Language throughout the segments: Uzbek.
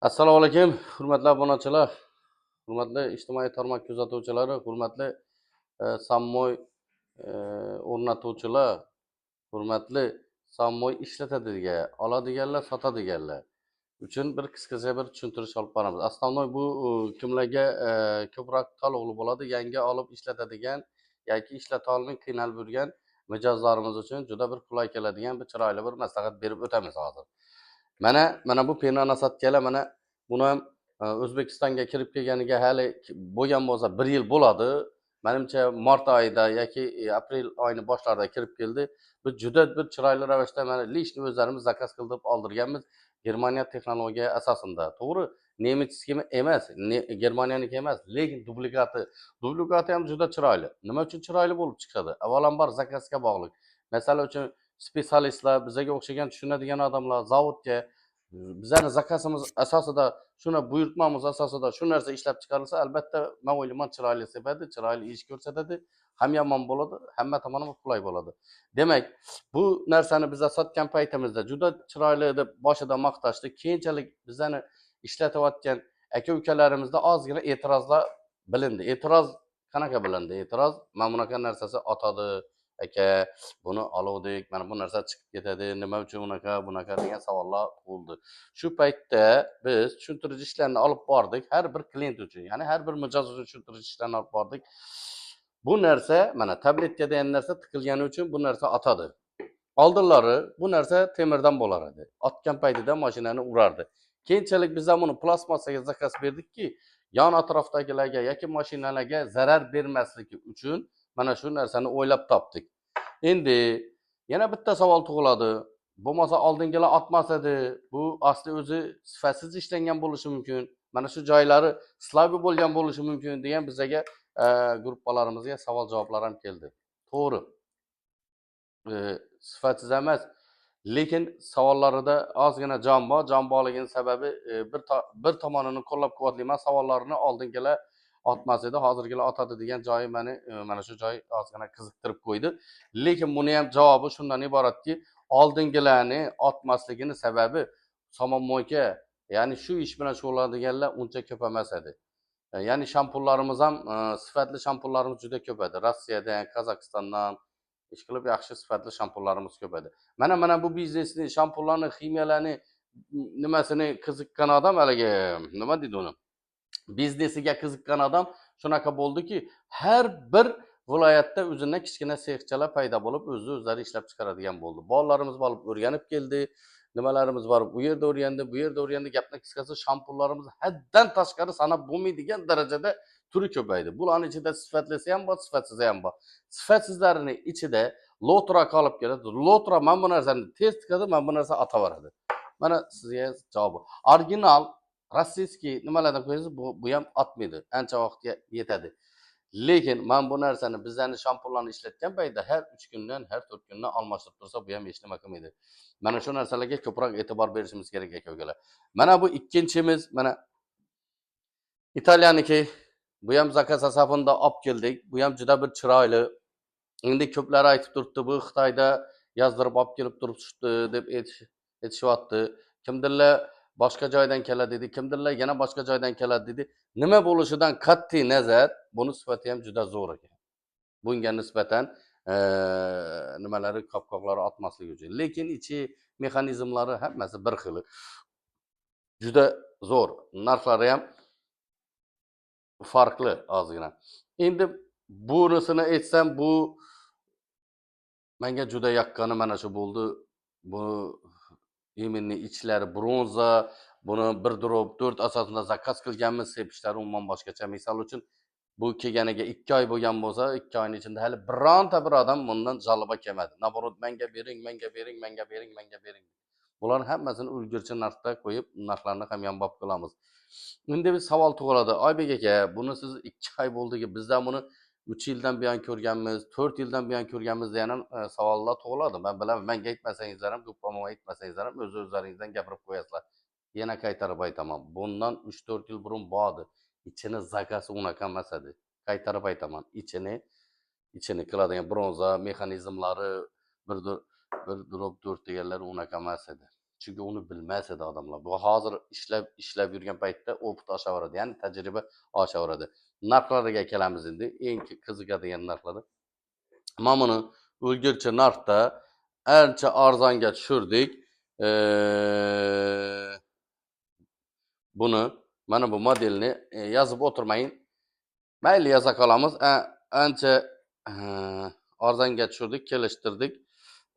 Assalomu alaykum, hurmatli obunachilar, hurmatli ijtimoiy tarmoq kuzatuvchilari, hurmatli sammoy o'rnatuvchilar, hurmatli sammoy ishlatadigan, oladiganlar, sotadiganlar uchun bir qisqacha bir tushuntirish olib boramiz. Основной bu kimlarga ko'proq taalluqli bo'ladi? Yangi olib ishlatadigan yoki ishlata olmay qiynalib yurgan mijozlarimiz uchun juda bir qulay keladigan bir chiroyli bir maslahat berib o'tamiz hozir. Mana bu пенонасадка lar, mana buni ham O'zbekistonga kirib kelganiga hali bo'lgan bo'lsa bir yil bo'ladi. Manimcha, mart oyida yoki aprel oyini boshlarida kirib keldi. Biz juda bir chiroyli ravishda mana лично o'zlarimiz zakaz qildirib oldirganmiz. Germaniya texnologiya asosida. To'g'ri, немецкий emas, Germaniyaniki emas, lekin dublikati. Dublikati ham juda chiroyli. Nima uchun chiroyli bo'lib chiqadi? Avvalambor zakazga bog'liq. Masalan uchun, специалист lar, bizga o'xshagan tushunadigan odamlar zavodga bizani zakazimiz asosida, shuni buyurtmamiz asosida shu narsa ishlab chiqarilsa, albatta, man o'ylayman, chiroyli sepadi, chiroyli ish ko'rsatadi, ham yomon bo'ladi, hamma tomonlama qulay bo'ladi. Demak, bu narsani biza sotgan paytimizda juda chiroyli deb boshida maqtashdi. Keyinchalik bizani ishlatayotgan aka ukalarimizda ozgina e'tirozlar bilindi. E'tiroz qanaqa bilindi? E'tiroz mana bunaqa narsasi otadi, aka, buni oluvdik, mana bu narsa chiqib ketadi, nima uchun unaqa, bunaqa degan savollar tug'ildi. Shu paytda biz tushuntirish ishlarini olib bordik har bir klient uchun, ya'ni har bir mijoz uchun tushuntirish ishlarini olib bordik. Bu narsa mana tabletka degan narsa tiqilgani uchun bu narsa otadi. Oldinlari bu narsa temirdan bo'lar edi. Otgan paytida mashinani urardi. Keyinchalik biz ham uni plastmassaga zakaz berdikki, yon atrofdagilarga yoki mashinalarga zarar bermasligi uchun mana shu narsani o'ylab topdik. Endi yana bitta savol tug'iladi. Bo'lmasa oldingilar otmas edi. Bu asli o'zi sifatsiz ishlangan bo'lishi mumkin. Mana shu joylari слабый bo'lgan bo'lishi mumkin degan bizaga gruppalarimizga savol javoblar ham keldi. To'g'ri. Sifatsiz emas, lekin savollarida ozgina jon bor. Jon borligini sababi bir tomonini qo'llab-quvvatlayman. Savollarini oldingilar otmas edi, hozirgilar otadi degan joyi mani mana shu joy ozgina qiziqtirib qo'ydi. Lekin buni ham javobi shundan iboratki, oldingilarni otmasligini sababi самомойка, ya'ni shu ish bilan shug'ullanadiganlar uncha ko'p emas edi. Ya'ni shampunlarimiz ham sifatli shampunlarimiz juda ko'p edi. Rossiyadan, Qozog'istondan ish qilib yaxshi sifatli shampunlarimiz ko'p edi. Mana bu biznesni, shampunlarni, ximiyalarni nimasini qiziqqan odam, haligi nima deydi uni? Biznesiga qiziqqan odam shunaqa bo'ldiki, har bir viloyatda o'zidan kichkina sexchalar paydo bo'lib, o'zi o'zlari ishlab chiqaradigan bo'ldi. Bolalarimiz borib o'rganib keldi, nimalarimiz borib u yerda o'rgandi, bu yerda o'rgandi. Gapni qisqasi, shampunlarimiz haddan tashqari sanab bo'lmaydigan darajada turi ko'paydi. Bularning ichida sifatlisi ham bor, sifatsizi ham bor. Sifatsizlarini ichida лотрак olib keladi. Лотрак mana bu narsani tez tiqadi, mana bu narsa otaveradi. Mana sizga javobi. Original российский nimalardan qo'ysangiz, bu ham otmaydi. Ancha vaqtga yetadi. Lekin mana bu narsani bizlarni shampunlarni ishlatgan paytda har 3 kundan, har 4 kundan almashtirib tursa, bu ham hech nima qilmaydi. Mana shu narsalarga ko'proq e'tibor berishimiz kerak, aka ukalar. Mana bu ikkinchimiz, mana Italiyaniki. Bu ham zakaz asosida olib keldik. Bu ham juda bir chiroyli. Endi ko'plar aytib turibdi, bu Xitoyda yozdirib olib kelib turibdi deb aytishyapti. Kimdirlar boshqa joydan keladi dedi, kimdirlar yana boshqa joydan keladi dedi. Nima bo'lishidan qat'iy nazar, buni sifati ham juda zo'r ekan. Bunga nisbatan nimalari, qopqoqlari otmasligi uchun. Lekin ichi mexanizmlari hammasi bir xil. Juda zo'r. Narxlari ham farqli ozgina. Endi bunisini aytsam, bu menga juda yoqqani mana shu bo'ldi. Bu именно ichlari bronza, buni 1/4 asosida zakaz qilganmiz, sepishlari umuman boshqacha. Misol uchun, bu kelganiga 2 oy bo'lgan bo'lsa, 2 oyning ichida hali bironta bir odam bundan жалоба kelmadi. Наоборот, menga bering, menga bering, menga bering, menga bering. Bularni hammasini ulgurchi narxda qo'yib, narxlarni ham yonbop qilamiz. Endi bir savol tug'iladi. Oybek aka, buni siz 2 oy bo'ldiki, bizdan buni 3 yildan buyon ko'rganmiz, 4 yildan buyon ko'rganmiz degan ham savollar tug'iladi. Men bilaman, menga aytmasangizlar ham, ko'p aytmasangizlar ham o'z o'zlaringizdan gapirib qo'yasizlar. Yana qaytarib aytaman. Bundan 3-4 yil burun bor edi. Ichini zakasi unaqa emas edi. Qaytarib aytaman. Ichini qiladigan bronza mexanizmlari 1/4 deganlar unaqa emas edi. Chunki uni bilmas edi odamlar. Bu hozir ishlab yurgan paytda опыт oshaveradi, ya'ni tajriba oshaveradi. Narxlariga kelamiz endi, eng qiziqadigan narxlari. Mana buni o'lgircha narxda ancha arzonga tushirdik. Buni mana bu modelni yozib o'tirmayin. Mayli yoza qolamiz. Ancha arzonga tushirdik, kelishtirdik.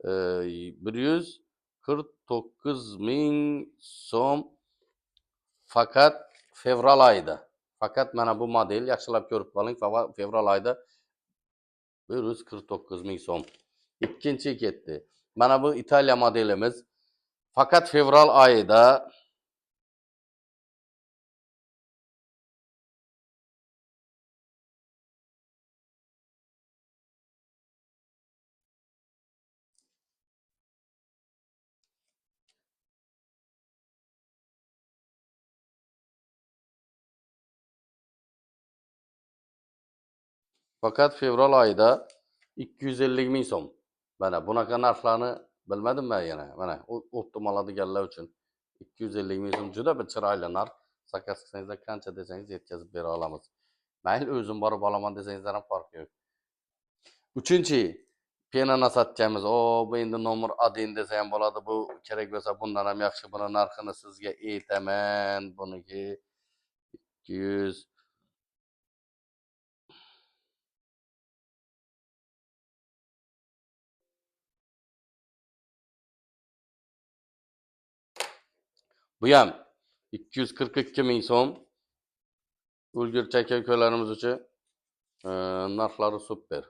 149 ming so'm faqat fevral oyida. Faqat mana bu model yaxshilab ko'rib qoling. Fevral oyida 149 ming so'm. Ikkinchi ketdi. Mana bu Italiya modelimiz. Faqat fevral oyida Faqat fevral oyida 250 ming so'm. Mana bunaqa narxlarni bilmadim men yana. Mana optim oladiganlar uchun 250 ming so'm juda bir chiroyli narx. Zakaz qilsangizlar qancha desangiz yetkazib bera olamiz. Mayli o'zim borib olaman desangizlar ham farqi yo'q. Uchinchi penani sotganmiz. O, bu endi nomer 1 desa ham bo'ladi. Bu kerak bo'lsa bundan ham yaxshi. Buni narxini sizga aytaman. Buniki 200 Bu ham 242 ming so'm. O'lgircha aka-ukalarimiz uchun narxlari super.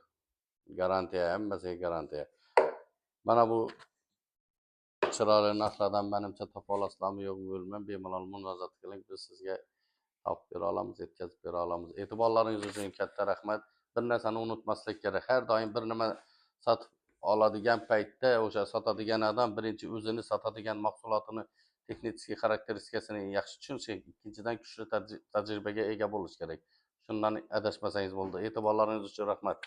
Garantiya, hammasiga garantiya. Mana bu chiroyli narxlardan menimcha topa olasizlarmi yo'qmi bilmayman. Bemalol murojaat qiling, biz sizga topib bera olamiz, yetkazib bera olamiz. E'tiborlaringiz uchun katta rahmat. Bir narsani unutmaslik kerak. Har doim bir nima sotib oladigan paytda o'sha sotadigan odam birinchi o'zini sotadigan mahsulotini texnik xarakteristikasini yaxshi tushunishi, ikkinchidan kuchli tajribaga ega bo'lish kerak. Shundan adashmasangiz bo'ldi. E'tiborlaringiz uchun rahmat.